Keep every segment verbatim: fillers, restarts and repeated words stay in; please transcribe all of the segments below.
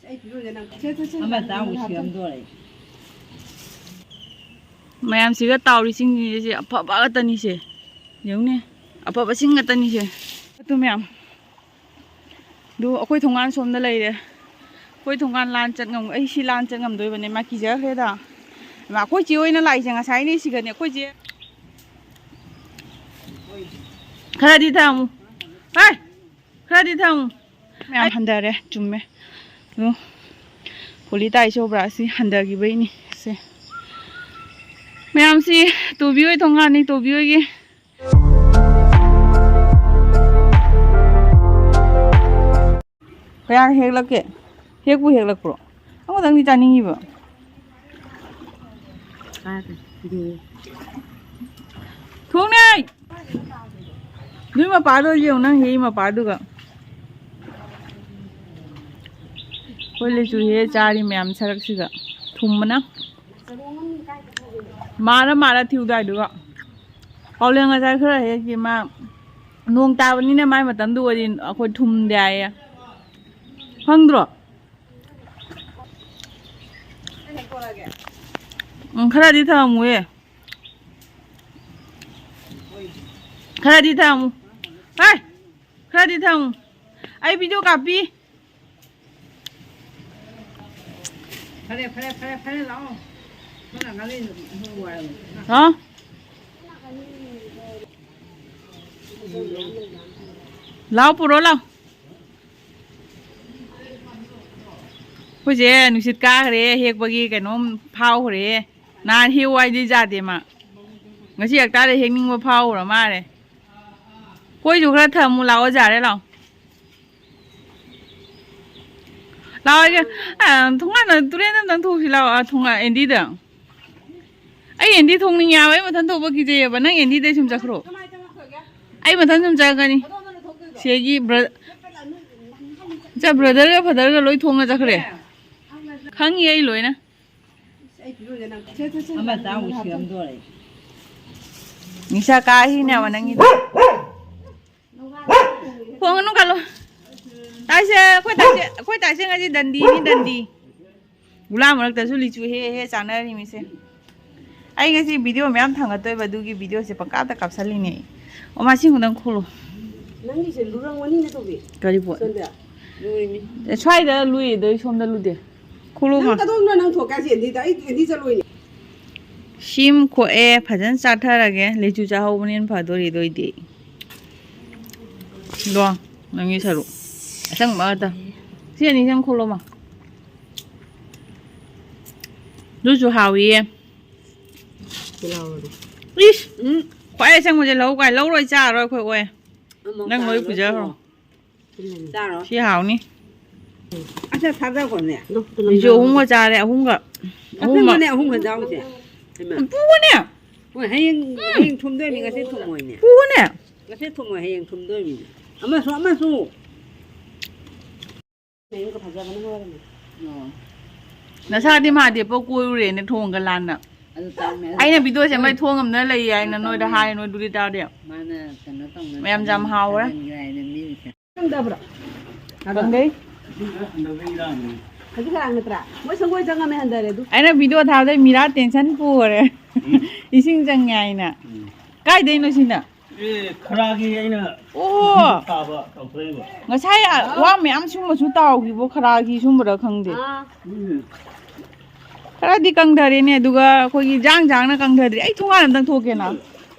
ꯑꯃ ꯆꯥꯃꯨꯛ ꯁꯤꯔꯝꯗꯣꯔꯦ꯫ ꯃꯌꯥꯝꯁꯤꯒ ꯇꯥꯎꯔꯤꯁꯤꯡꯁꯦ ꯑꯐꯕ ꯉꯥꯛꯇꯅꯤꯁꯦ꯫ ꯌꯦꯡꯉꯨꯅꯦ, ꯑꯐꯕꯁꯤꯡ ꯉꯥꯛꯇꯅꯤꯁꯦ꯫ ꯑꯗꯨ ꯃꯌꯥꯝ꯫ ꯑꯗꯨ ꯑꯩꯈꯣꯏ ꯊꯣꯡꯒꯥꯟ ꯁꯣꯝꯗ ꯂꯩꯔꯦ꯫ ꯑꯩꯈꯣꯏ ꯊꯣꯡꯒꯥꯟ ꯂꯥꯟ ꯆꯠ ꯉꯝ-, ꯑꯩ ꯁꯤ ꯂꯥꯟ ꯆꯠ ꯉꯝꯗꯣꯏꯕꯅꯦ꯫ ꯃꯥ ꯀꯤꯖꯈ꯭ꯔꯦꯗ꯫ ꯃꯥ ꯑꯩꯈꯣꯏ ꯆꯦ ꯍꯣꯏꯅ ꯂꯥꯛꯏꯁꯦ ꯉꯁꯥꯏꯅꯦ ꯁꯤꯒꯅꯦ꯫ ꯑꯩꯈꯣꯏ ꯆꯦ꯫ ꯈꯔꯗꯤ ꯊꯝꯃꯨ꯫ ꯍꯥꯏ! ꯈꯔꯗꯤ ꯊꯝꯃꯨ꯫ ꯃꯌꯥꯝ ꯍꯟꯊꯔꯦ꯫ ꯆꯨꯝꯃꯦ꯫ ꯑꯗꯨ ꯍꯣꯂꯤ ꯇꯥꯏ ꯆꯧꯕ꯭ꯔꯥ ꯑꯁꯤ ꯍꯟꯊꯈꯤꯕꯩꯅꯤ ꯁꯦ꯫ ꯃꯌꯥꯝꯁꯤ ꯇꯣꯕꯤ ꯍꯣꯏ ꯊꯣꯡꯒꯥꯟꯅꯤ, ꯇꯣꯕꯤ ꯍꯣꯏꯒꯤ꯫ ꯀꯌꯥ ꯍꯦꯛꯂꯛꯀꯦ? ꯍꯦꯛꯄꯨ ꯍꯦꯛꯂꯛꯄ꯭ꯔꯣ? ꯑꯃꯗꯪꯗꯤ ꯆꯥꯅꯤꯡꯉꯤꯕ꯫ ꯊꯣꯡꯅꯦ! ꯅꯣꯏ ꯃꯄꯥꯗꯣ ꯌꯦꯡꯉꯨ, ꯅꯪ ꯍꯦꯛꯏ ꯃꯄꯥꯗꯨꯒ꯫ ꯑꯩꯈꯣꯏ ꯂꯩꯆꯨ ꯍꯦꯛ ꯆꯥꯔꯤ ꯃꯌꯥꯝ ꯁꯔꯛꯁꯤꯗ꯫ ꯊꯨꯝꯕꯅ꯫ ꯃꯥꯔ ꯃꯥꯔ ꯊꯤꯎꯗꯥꯏꯗꯨꯒ꯫ ꯄꯥꯎꯂꯦꯟ ꯉꯁꯥꯏ ꯈꯔ ꯍꯦꯛꯈꯤ ꯃꯥ꯫ ꯅꯣꯡ ꯇꯥꯕꯅꯤꯅ ꯃꯥꯏ ꯃꯇꯝꯗꯨ ꯑꯣꯏꯗꯤ ꯑꯩꯈꯣꯏ ꯊꯨꯝꯗꯦ ꯍꯥꯏꯌꯦ꯫ ꯈꯪꯗ꯭ꯔꯣ? ꯎꯝ, ꯈꯔꯗꯤ ꯊꯝꯃꯨꯍꯦ꯫ ꯈꯔꯗꯤ ꯊꯝꯃꯨ꯫ ꯍꯦ! ꯈꯔꯗꯤ ꯊꯝꯃꯨ꯫ ꯑꯩ video ꯀꯥꯞꯄꯤ꯫ ꯐꯔꯦ, ꯐꯔꯦ, ꯐꯔꯦ, ꯐꯔꯦ, ꯂꯥꯛꯑꯣ꯫ ꯅꯪꯅ ꯉꯥꯡꯅꯩꯗꯣ ꯋꯥꯏꯌꯦꯕ꯫ ꯍꯥ? ꯂꯥꯎ, ꯄꯨꯔꯣ ꯂꯥꯎ꯫ ꯑꯩꯈꯣꯏꯁꯦ ꯅꯨꯡꯁꯤꯠ ꯀꯥꯈ꯭ꯔꯦ, ꯍꯦꯛꯄꯒꯤ ꯀꯩꯅꯣꯝ ꯐꯥꯎꯈ꯭ꯔꯦ꯫ ꯅꯍꯥꯟ ꯍꯦꯛꯎ ꯍꯥꯏꯗꯤ ꯌꯥꯗꯦ ꯃꯥ꯫ ꯉꯁꯤ ꯍꯦꯛꯇꯥꯗ ꯍꯦꯛꯅꯤꯡꯕ ꯐꯥꯎꯈ꯭ꯔ ꯃꯥꯜꯂꯦ꯫ ꯑꯩꯈꯣꯏꯁꯨ ꯈꯔ ꯊꯝꯃꯨ ꯂꯥꯛꯑꯣ, ꯌꯥꯔꯦ ꯂꯥꯛꯑꯣ꯫ ꯂꯥꯛꯑꯣ, ꯑꯩꯒ, ꯑ, ꯊꯣꯡꯒꯥꯟꯗ ꯇꯨꯔꯦꯟ ꯑꯝꯇꯪ ꯊꯣꯛꯎꯁꯤ ꯂꯥꯛꯑꯣ, ꯑ, ꯊꯣꯡꯒꯥꯟ ꯑꯦꯟꯗꯤꯗ꯫ ꯑꯩ ꯑꯦꯟꯗꯤ ꯊꯣꯛꯅꯤꯡꯉꯦ ꯍꯥꯏꯕ, ꯑꯩ ꯃꯊꯟ ꯊꯣꯛꯄ ꯀꯤꯖꯩꯌꯦꯕ꯫ ꯅꯪ ꯑꯦꯟꯗꯤꯗꯩ ꯁꯨꯝ ꯆꯠꯈ꯭ꯔꯣ꯫ ꯑꯩ ꯃꯊꯟ ꯁꯨꯝ ꯆꯠꯀꯅꯤ꯫ ꯁꯤꯒꯤ ꯕ꯭ꯔ-, ꯏꯆꯥ ꯕ꯭ꯔꯗꯔꯒ ꯐꯥꯗꯔꯒ ꯂꯣꯏ ꯊꯣꯡꯅ ꯆꯠꯈ꯭ꯔꯦ꯫ ꯈꯪꯉꯤ ꯑꯩ ꯂꯣꯏꯅ꯫ ꯑꯃ ꯆꯥꯃꯨꯛ ꯁꯤꯔꯝꯗꯣꯔꯦ꯫ ꯅꯤꯁꯥ ꯀꯥ ꯍꯤꯅꯦꯕ ꯅꯪꯒꯤꯗꯣ꯫ ꯈꯣꯡꯉꯅꯨ ꯀꯜꯂꯣ꯫ ꯇꯥꯏꯁꯦ, ꯑꯩꯈꯣꯏ ꯇꯥꯏꯁꯦ, ꯑꯩꯈꯣꯏ ꯇꯥꯏꯁꯦ ꯉꯁꯤ ꯗꯟꯗꯤꯅꯤ, ꯗꯟꯗꯤ꯫ ꯒꯨꯂꯥ ꯃꯔꯛꯇꯁꯨ ꯂꯤꯆꯨ ꯍꯦ ꯍꯦ ꯆꯥꯅꯔꯤꯃꯤꯁꯦ꯫ ꯑꯩ ꯉꯁꯤ ꯚꯤꯗꯤꯑꯣ ꯃꯌꯥꯝ ꯊꯥꯡꯒꯠꯇꯣꯏꯕ, ꯑꯗꯨꯒꯤ ꯚꯤꯗꯤꯑꯣꯁꯦ ꯄꯪꯀꯥꯞꯇ ꯀꯥꯞꯁꯜꯂꯤꯅꯦ ꯑꯩ꯫ ꯑꯣ, ꯃꯥ ꯁꯤ ꯑꯃꯨꯛꯇꯪ ꯈꯣꯂꯣ꯫ ꯅꯪꯒꯤꯁꯦ ꯂꯨꯔꯝꯒꯅꯤꯅꯦ, ꯇꯧꯕꯤ꯫ ꯀꯔꯤ ꯄꯣꯠ? ꯁꯣꯝꯗ꯫ ꯂꯨꯔꯤꯃꯤ꯫ ꯑꯦ, ꯁ꯭ꯋꯥꯏꯗ ꯂꯨꯏ, ꯑꯗꯣ ꯑꯩ ꯁꯣꯝꯗ ꯂꯨꯗꯦ꯫ ꯈꯣꯂꯣ ꯅꯪ ꯃꯥ꯫ ꯀꯗꯣꯝꯅꯣ ꯅꯪ ꯊꯣꯛꯀꯦ ꯍꯥꯏꯁꯦ? ꯑꯦꯟꯗꯤꯗ, ꯑꯩ ꯑꯦꯟꯗꯤ ꯆꯠꯂꯣꯏꯅꯦ꯫ ꯁꯤꯝ ꯈꯣꯛꯑꯦ, ꯐꯖꯅ ꯆꯥꯊꯔꯒꯦ꯫ ꯂꯤꯆꯨ ꯆꯥꯍꯧꯕꯅ ꯍꯦꯟꯅ ꯐꯗꯣꯔꯤꯗꯣ ꯑꯩꯗꯤ꯫ ꯂꯣ, ꯅꯪꯒꯤ ꯁꯔꯨꯛ꯫ ꯑꯁꯪꯕ ꯉꯥꯛꯇ꯫ ꯁꯤ ꯑꯅꯤꯁꯤꯃ ꯈꯣꯂꯣ ꯃꯥ꯫ ꯑꯗꯨꯁꯨ ꯍꯥꯎꯏꯌꯦ꯫ ꯏꯁ! ꯎꯝ꯫ ꯈ꯭ꯋꯥꯏ ꯑꯁꯪꯕꯁꯦ ꯂꯧ ꯀꯥꯏ? ꯂꯧꯔꯣꯏ, ꯆꯥꯔꯣꯏ ꯑꯩꯈꯣꯏ ꯑꯣꯏ꯫ ꯑꯃꯨꯛ ꯅꯪ ꯂꯣꯏ ꯆꯥꯔꯣꯏ, ꯄꯨꯖꯈ꯭ꯔꯣ꯫ ꯄꯨꯡ꯫ ꯆꯥꯔꯣ꯫ ꯁꯤ ꯍꯥꯎꯅꯤ꯫ ꯑꯁ, ꯊꯥꯗꯈꯣꯅꯦ꯫ ꯁꯤꯁꯨ ꯑꯍꯨꯝꯒ ꯆꯥꯔꯦ, ꯑꯍꯨꯝꯒ꯫ ꯑꯍꯨꯝꯃꯛ꯫ ꯑꯁꯪꯕꯅꯦ, ꯑꯍꯨꯝꯒ ꯆꯥꯎꯁꯦ꯫ ꯍꯩꯃꯥ꯫ ꯄꯨꯒꯅꯦ꯫ ꯍꯣꯏ, ꯍꯌꯦꯡ, ꯎꯝ꯫ ꯍꯌꯦꯡ ꯊꯨꯝꯗꯣꯏꯅꯤ, ꯉꯁꯤ ꯊꯨꯝꯃꯣꯏꯅꯦ꯫ ꯄꯨꯒꯅꯦ꯫ ꯉꯁꯤ ꯊꯨꯝꯃꯣꯏ, ꯍꯌꯦꯡ ꯊꯨꯝꯗꯣꯏꯅꯤ꯫ ꯑꯃꯁꯨ, ꯑꯃꯁꯨ꯫ ꯃꯌꯨꯝꯒ ꯐꯖꯕꯅ ꯃꯔꯣꯜ ꯑꯃ꯫ ꯑꯣ꯫ ꯅꯁꯥꯗꯤ ꯃꯍꯥꯗꯦꯕ ꯀꯣꯏꯔꯨꯔꯦꯅꯦ ꯊꯣꯡꯒ ꯂꯥꯟꯅ꯫ ꯑꯗꯨ ꯇꯥꯡꯅꯦ꯫ ꯑꯩꯅ ꯚꯤꯗꯤꯑꯣ ꯁꯦꯝꯕꯩ ꯊꯣꯡ ꯑꯃꯅ ꯂꯩ ꯍꯥꯏꯅ ꯅꯣꯏꯗ ꯍꯥꯏ, ꯅꯣꯏ ꯑꯗꯨꯗꯤ ꯇꯥꯗꯦ꯫ ꯃꯥꯅ ꯀꯩꯅꯣ ꯇꯧꯅ ꯃꯌꯥꯝ ꯌꯥꯝ ꯍꯥꯎꯔꯦ꯫ ꯊꯥꯖꯤꯟꯈ꯭ꯔꯦ ꯍꯥꯏꯅ ꯃꯤꯅ ꯈꯪꯗꯕ꯭ꯔꯣ? ꯈꯪꯗꯦ꯫ ꯍꯧꯖꯤꯛ ꯈꯔ ꯅꯠꯇ꯭ꯔꯥ? ꯃꯣꯏ ꯁꯪꯒꯣꯏ ꯆꯪꯉꯝꯃꯦ ꯍꯟꯊꯔꯦ ꯑꯗꯨ꯫ ꯑꯩꯅ ꯚꯤꯗꯤꯑꯣ ꯊꯥꯕꯗꯩ ꯃꯤꯔꯥ ꯇꯦꯟꯁꯟ ꯄꯨꯈꯔꯦ꯫ ꯎꯝ꯫ ꯏꯁꯤꯡ ꯆꯪꯉꯦ ꯍꯥꯏꯅ꯫ ꯎꯝ꯫ ꯀꯥꯏꯗꯩꯅꯣ ꯁꯤꯅ? ꯑꯦ, ꯈꯔꯥꯒꯤ ꯑꯩꯅ ꯑꯣ꯫ ꯊꯥꯕ ꯇꯧꯊꯣꯛꯏꯕ꯫ ꯉꯁꯥꯏ ꯋꯥ ꯃꯌꯥꯝ ꯁꯨꯝꯕꯁꯨ ꯇꯥꯎꯈꯤꯕꯣ, ꯈꯔꯥꯒꯤ ꯁꯨꯝꯕꯔ ꯈꯪꯗꯦ꯫ ꯑꯥ꯫ ꯎꯝ꯫ ꯈꯔꯗꯤ ꯀꯪꯊꯔꯦꯅꯦ, ꯑꯗꯨꯒ ꯑꯩꯈꯣꯏꯒꯤ ꯖꯥꯡ ꯖꯥꯡꯅ ꯀꯪꯊꯗ꯭ꯔꯤ꯫ ꯑꯩ ꯊꯣꯡꯒꯥꯟ ꯑꯝꯇꯪ ꯊꯣꯛꯀꯦꯅ꯫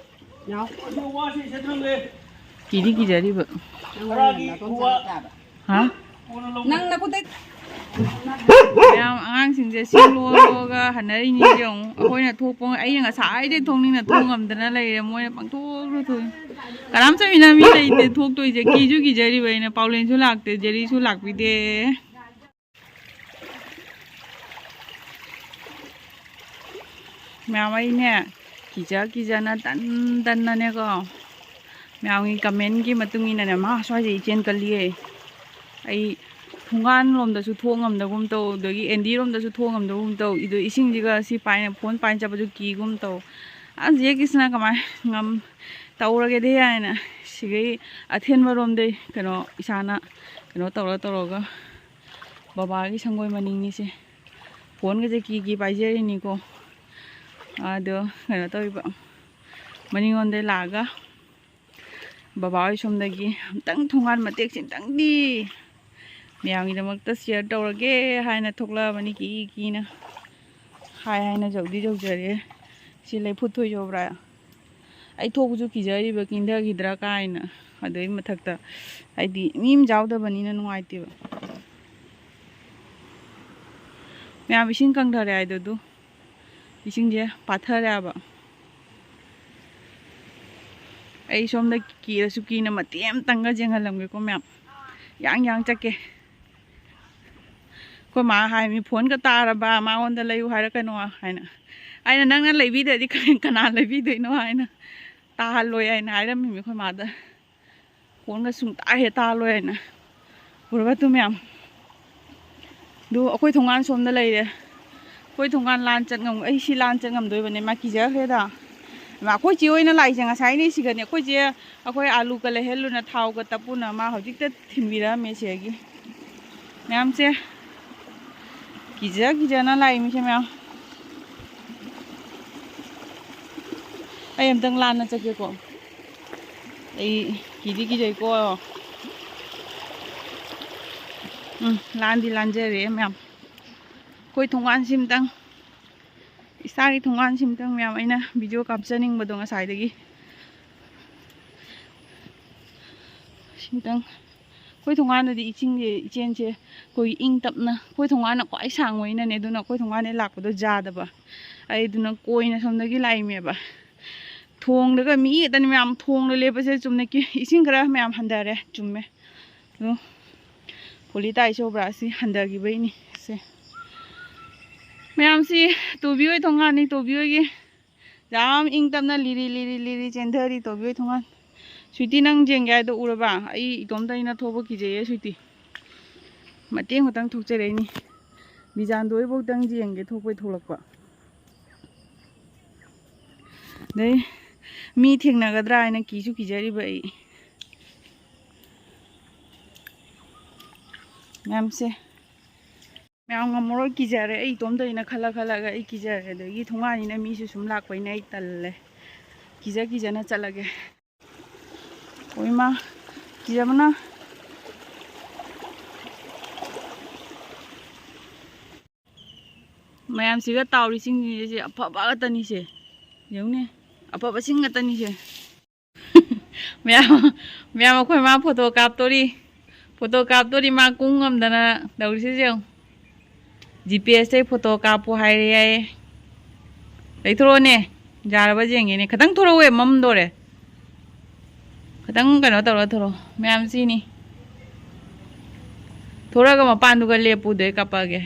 ꯌꯥꯎ꯫ ꯑꯗꯨ ꯋꯥꯁꯤ ꯁꯦꯠꯇ꯭ꯔꯝꯒꯦ꯫ ꯀꯤꯗꯤ ꯀꯤꯖꯔꯤꯕ꯫ ꯈꯔꯥꯒꯤ ꯎ ꯋꯥ꯫ ꯍꯥ? ꯅꯪ ꯅꯈꯨꯠꯇꯩ ꯃꯌꯥꯝ ꯑꯉꯥꯡꯁꯤꯡꯁꯦ ꯁꯤ ꯂꯣꯜꯂꯣꯒ ꯍꯟꯅꯔꯤꯅꯤ ꯌꯦꯡꯉꯨ꯫ ꯑꯩꯈꯣꯏꯅ ꯊꯣꯛꯄ, ꯑꯩꯅ ꯉꯁꯥꯏꯗꯩ ꯊꯣꯛꯅꯤꯡꯅ ꯊꯣꯛ ꯉꯝꯗꯅ ꯂꯩꯔꯦ, ꯃꯣꯏꯅ ꯄꯪꯊꯣꯛꯇ ꯊꯣꯛꯏ꯫ ꯀꯅꯥꯝ ꯆꯠꯃꯤꯟꯅ ꯃꯤ ꯂꯩꯇꯦ ꯊꯣꯛꯇꯣꯏꯁꯦ꯫ ꯀꯤꯁꯨ ꯀꯤꯖꯔꯤꯕ ꯑꯩꯅ, ꯄꯥꯎꯂꯦꯟꯁꯨ ꯂꯥꯛꯇꯦ, ꯖꯦꯔꯤꯁꯨ ꯂꯥꯛꯄꯤꯗꯦ꯫ ꯃꯌꯥꯝ ꯑꯩꯅꯦ ꯀꯤꯖ ꯀꯤꯖꯅ ꯇꯟ ꯇꯟꯅꯅꯦꯀꯣ, ꯃꯌꯥꯝꯒꯤ ꯀꯃꯦꯟꯒꯤ ꯃꯇꯨꯡ ꯏꯟꯅꯅꯦ, ꯃꯥ ꯁ꯭ꯋꯥꯏꯗ ꯏꯆꯦꯟ ꯀꯜꯂꯤꯌꯦ꯫ ꯑꯩ ꯊꯣꯡꯒꯥꯟ ꯂꯣꯝꯗꯁꯨ ꯊꯣꯛ ꯉꯝꯗꯒꯨꯝ ꯇꯧ, ꯑꯗꯒꯤ ꯑꯦꯟꯗꯤ ꯔꯣꯝꯗꯁꯨ ꯊꯣꯛ ꯉꯝꯗꯒꯨꯝ ꯇꯧ꯫ ꯑꯗꯨ ꯏꯁꯤꯡꯁꯤꯒ ꯁꯤ ꯄꯥꯏꯅ, ꯐꯣꯟ ꯄꯥꯏꯅ ꯆꯠꯄꯁꯨ ꯀꯤꯒꯨꯝ ꯇꯧ꯫ ꯑꯁ, ꯖꯦ ꯀ꯭ꯔꯤꯁꯅ ꯀꯃꯥꯏ ꯉꯝ ꯇꯧꯔꯒꯦꯗꯤ ꯍꯥꯏꯅ ꯁꯤꯒꯩ ꯑꯊꯦꯟꯕꯔꯣꯝꯗꯩ ꯀꯩꯅꯣ ꯏꯁꯥꯅ ꯀꯩꯅꯣ ꯇꯧꯔ ꯇꯧꯔꯒ ꯕꯕꯥꯒꯤ ꯁꯪꯒꯣꯏ ꯃꯅꯤꯡꯅꯤꯁꯦ꯫ ꯐꯣꯟꯒꯁꯦ ꯀꯤ ꯀꯤ ꯄꯥꯏꯖꯔꯤꯅꯤꯀꯣ꯫ ꯑꯗꯣ ꯀꯩꯅꯣ ꯇꯧꯔꯤꯕ, ꯃꯅꯤꯡꯂꯣꯝꯗꯩ ꯂꯥꯛꯑꯒ ꯕꯕꯥ ꯍꯣꯏ ꯁꯣꯝꯗꯒꯤ ꯑꯝꯇꯪ ꯊꯣꯡꯒꯥꯟ ꯃꯇꯦꯛꯁꯤ ꯑꯝꯇꯪꯗꯤ ꯃꯌꯥꯝꯒꯤꯗꯃꯛꯇ ꯁꯤꯌꯔ ꯇꯧꯔꯒꯦ ꯍꯥꯏꯅ ꯊꯣꯛꯂꯛꯑꯕꯅꯤ꯫ ꯀꯤ ꯀꯤꯅ ꯍꯥꯏ ꯍꯥꯏꯅ ꯌꯧꯗꯤ ꯌꯧꯖꯔꯦ꯫ ꯁꯤ ꯂꯩꯐꯨꯠ ꯊꯣꯏ ꯌꯧꯕ꯭ꯔꯥ? ꯑꯩ ꯊꯣꯛꯄꯁꯨ ꯀꯤꯖꯔꯤꯕ, ꯀꯤꯟꯊꯈꯤꯗ꯭ꯔꯥ ꯀꯥꯏꯅ꯫ ꯑꯗꯨꯒꯤ ꯃꯊꯛꯇ ꯍꯥꯏꯗꯤ ꯃꯤ ꯑꯃ ꯌꯥꯎꯗꯕꯅꯤꯅ ꯅꯨꯡꯉꯥꯏꯇꯦꯕ꯫ ꯃꯌꯥꯝ ꯏꯁꯤꯡ ꯀꯪꯊꯔꯦ ꯍꯥꯏꯗꯣ ꯑꯗꯨ꯫ ꯏꯁꯤꯡꯁꯦ ꯄꯥꯊꯔꯦꯕ꯫ ꯑꯩ ꯁꯣꯝꯗ ꯀꯤꯔꯁꯨ ꯀꯤꯅ ꯃꯇꯦꯛ ꯑꯃꯇꯪꯒ ꯌꯦꯡꯍꯜꯂꯝꯒꯦꯀꯣ ꯃꯌꯥꯝ꯫ ꯌꯥꯡ ꯌꯥꯡ ꯆꯠꯀꯦ꯫ ꯑꯩꯈꯣꯏ ꯃꯥ ꯍꯥꯏ, "ꯃꯤ ꯐꯣꯟꯒ ꯇꯥꯔꯕ ꯃꯉꯣꯟꯗ ꯂꯩꯌꯨ ꯍꯥꯏꯔꯛꯀꯅꯣ" ꯍꯥꯏꯅ꯫ ꯑꯩꯅ, "ꯅꯪꯅ ꯂꯩꯕꯤꯗ꯭ꯔꯗꯤ ꯀꯅꯥ ꯂꯩꯕꯤꯗꯣꯏꯅꯣ?" ꯍꯥꯏꯅ꯫ "ꯇꯥꯍꯜꯂꯣꯏ" ꯍꯥꯏꯅ ꯍꯥꯏꯔꯝꯃꯤꯅꯦ ꯑꯩꯈꯣꯏ ꯃꯥꯗ꯫ "ꯐꯣꯟꯒ ꯁꯨꯡꯇꯥ ꯍꯦꯛ ꯇꯥꯍꯜꯂꯣꯏ" ꯍꯥꯏꯅ꯫ ꯎꯔꯕ ꯑꯗꯨ ꯃꯌꯥꯝ? ꯑꯗꯨ ꯑꯩꯈꯣꯏ ꯊꯣꯡꯒꯥꯟ ꯁꯣꯝꯗ ꯂꯩꯔꯦ꯫ ꯑꯩꯈꯣꯏ ꯊꯣꯡꯒꯥꯟ ꯂꯥꯟ ꯆꯠ ꯉꯝ-, ꯑꯩ ꯁꯤ ꯂꯥꯟ ꯆꯠ ꯉꯝꯗꯣꯏꯕꯅꯦ, ꯃꯥ ꯀꯤꯖꯈ꯭ꯔꯦꯗ꯫ ꯃꯥ ꯑꯩꯈꯣꯏ ꯆꯦ ꯍꯣꯏꯅ ꯂꯥꯛꯏꯁꯦ ꯉꯁꯥꯏꯅꯦ ꯁꯤꯒꯅꯦ꯫ ꯑꯩꯈꯣꯏ ꯆꯦ, ꯑꯩꯈꯣꯏ ꯑꯂꯨꯒ ꯂꯩꯍꯜꯂꯨꯅ ꯊꯥꯎꯒ ꯇꯞꯄꯨꯅ ꯃꯥ ꯍꯧꯖꯤꯛꯇ ꯊꯤꯟꯕꯤꯔꯛꯑꯝꯃꯦ ꯁꯤꯗꯒꯤ꯫ ꯃꯌꯥꯝꯁꯦ ꯀꯤꯖ ꯀꯤꯖꯅ ꯂꯥꯛꯏꯃꯤꯁꯦ ꯃꯌꯥꯝ꯫ ꯑꯩ ꯑꯝꯇꯪ ꯂꯥꯟꯅ ꯆꯠꯀꯦꯀꯣ꯫ ꯑꯩ ꯀꯤꯗꯤ ꯀꯤꯖꯩꯀꯣ꯫ ꯎꯝ, ꯂꯥꯟꯗꯤ ꯂꯥꯟꯖꯔꯦ ꯃꯌꯥꯝ꯫ ꯑꯩꯈꯣꯏ ꯊꯣꯡꯒꯥꯟꯁꯤꯝꯇꯪ, ꯏꯁꯥꯒꯤ ꯊꯣꯡꯒꯥꯟꯁꯤꯝꯇꯪ ꯃꯌꯥꯝ, ꯑꯩꯅ ꯚꯤꯗꯤꯑꯣ ꯀꯥꯞꯆꯅꯤꯡꯕꯗꯣ ꯉꯁꯥꯏꯗꯒꯤ꯫ ꯁꯤꯝꯇꯪ꯫ ꯑꯩꯈꯣꯏ ꯊꯣꯡꯒꯥꯟꯗꯗꯤ ꯏꯁꯤꯡꯁꯦ, ꯏꯆꯦꯟꯁꯦ ꯑꯩꯈꯣꯏ ꯏꯪ ꯇꯞꯅ, ꯑꯩꯈꯣꯏ ꯊꯣꯡꯒꯥꯟꯅ ꯈ꯭ꯋꯥꯏ ꯁꯥꯡꯕꯅꯤꯅꯅꯦ, ꯑꯗꯨꯅ ꯑꯩꯈꯣꯏ ꯊꯣꯡꯒꯥꯟꯗꯩ ꯂꯥꯛꯄꯗꯣ ꯌꯥꯗꯕ꯫ ꯑꯩ ꯑꯗꯨꯅ ꯀꯣꯏꯅ ꯁꯣꯝꯗꯒꯤ ꯂꯥꯛꯏꯃꯦꯕ꯫ ꯊꯣꯡꯗꯒ ꯃꯤ ꯈꯛꯇꯅꯤ ꯃꯌꯥꯝ, ꯊꯣꯡꯗ ꯂꯦꯞꯄꯁꯦ ꯆꯨꯝꯅ ꯀꯤ-, ꯏꯁꯤꯡ ꯈꯔ ꯃꯌꯥꯝ ꯍꯟꯊꯔꯦ, ꯆꯨꯝꯃꯦ꯫ ꯑꯗꯣ ꯄꯣꯂꯤ ꯇꯥꯏꯁ ꯌꯧꯕ꯭ꯔꯥ? ꯑꯁꯤ ꯍꯟꯊꯈꯤꯕꯩꯅꯤ ꯁꯦ꯫ ꯃꯌꯥꯝꯁꯤ ꯇꯣꯕꯤ ꯍꯣꯏ ꯊꯣꯡꯒꯥꯟꯅꯤ, ꯇꯣꯕꯤ ꯍꯣꯏꯒꯤ ꯌꯥꯝ ꯏꯪ ꯇꯞꯅ ꯂꯤꯔꯤ ꯂꯤꯔꯤ ꯂꯤꯔꯤ ꯆꯦꯟꯊꯔꯤ ꯇꯣꯕꯤ ꯍꯣꯏ ꯊꯣꯡꯒꯥꯟ꯫ ꯁ꯭ꯋꯤꯇꯤ, ꯅꯪ ꯌꯦꯡꯒꯦ ꯍꯥꯏꯗꯣ ꯎꯔꯕ? ꯑꯩ ꯏꯇꯣꯝꯇ ꯑꯩꯅ ꯊꯣꯛꯄ ꯀꯤꯖꯩꯌꯦ ꯁ꯭ꯋꯤꯇꯤ꯫ ꯃꯇꯦꯡ ꯈꯛꯇꯪ ꯊꯣꯛꯆꯔꯛꯏꯅꯤ꯫ ꯕꯤꯖꯥꯟꯗꯣ ꯍꯣꯏꯐꯧꯗꯪ ꯌꯦꯡꯒꯦ ꯊꯣꯛꯄꯩ ꯊꯣꯛꯂꯛꯄ꯫ ꯑꯗꯩ ꯃꯤ ꯊꯦꯡꯅꯒꯗ꯭ꯔꯥ ꯍꯥꯏꯅ ꯀꯤꯁꯨ ꯀꯤꯖꯔꯤꯕ ꯑꯩ꯫ ꯃꯌꯥꯝꯁꯦ, ꯃꯌꯥꯝ ꯉꯝꯃꯔꯣꯏ, ꯀꯤꯖꯔꯦ꯫ ꯑꯩ ꯏꯇꯣꯝꯇꯅꯤꯅ ꯈꯜꯂ ꯈꯜꯂꯒ ꯑꯩ ꯀꯤꯖꯔꯦ꯫ ꯑꯗꯒꯤ ꯊꯣꯡꯒꯥꯟꯅꯤꯅ ꯃꯤꯁꯨ ꯁꯨꯝ ꯂꯥꯛꯄꯅꯤꯅ ꯑꯩ ꯇꯜꯂꯦ꯫ ꯀꯤꯖ ꯀꯤꯖꯅ ꯆꯠꯂꯒꯦ꯫ ꯑꯣꯏꯃꯥ, ꯀꯤꯖꯕꯅ꯫ ꯃꯌꯥꯝꯁꯤꯒ ꯇꯥꯎꯔꯤꯁꯤꯡꯁꯦ ꯑꯐꯕ ꯉꯥꯛꯇꯅꯤꯁꯦ꯫ ꯌꯦꯡꯉꯨꯅꯦ, ꯑꯐꯕꯁꯤꯡ ꯉꯥꯛꯇꯅꯤꯁꯦ꯫ ꯃꯌꯥꯝ, ꯃꯌꯥꯝ ꯑꯩꯈꯣꯏ ꯃꯥ ꯐꯣꯇꯣ ꯀꯥꯞꯇꯣꯔꯤ꯫ ꯐꯣꯇꯣ ꯀꯥꯞꯇꯣꯔꯤ, ꯃꯥ ꯀꯨꯝ ꯉꯝꯗꯅ ꯇꯧꯔꯤꯁꯦ ꯌꯦꯡꯉꯨ꯫ ꯖꯤ ꯄꯤ ꯑꯦꯁꯇꯩ ꯐꯣꯇꯣ ꯀꯥꯞꯄꯨ ꯍꯥꯏꯔꯦ ꯌꯥꯏꯌꯦ꯫ ꯂꯩꯊꯣꯔꯛꯑꯣꯅꯦ, ꯌꯥꯔꯕ ꯌꯦꯡꯒꯦꯅꯦ꯫ ꯈꯤꯇꯪ ꯊꯣꯔꯛꯑꯣ, ꯃꯝꯗꯣꯔꯦ꯫ ꯈꯤꯇꯪ ꯀꯩꯅꯣ ꯇꯧꯔ ꯊꯣꯔꯛꯑꯣ꯫ ꯃꯌꯥꯝ ꯁꯤꯅꯤ꯫ ꯊꯣꯔꯛꯑꯒ ꯃꯄꯥꯟꯗꯨꯒ ꯂꯦꯞꯄꯨꯗꯣꯏ ꯀꯥꯞꯄꯛꯑꯒꯦ꯫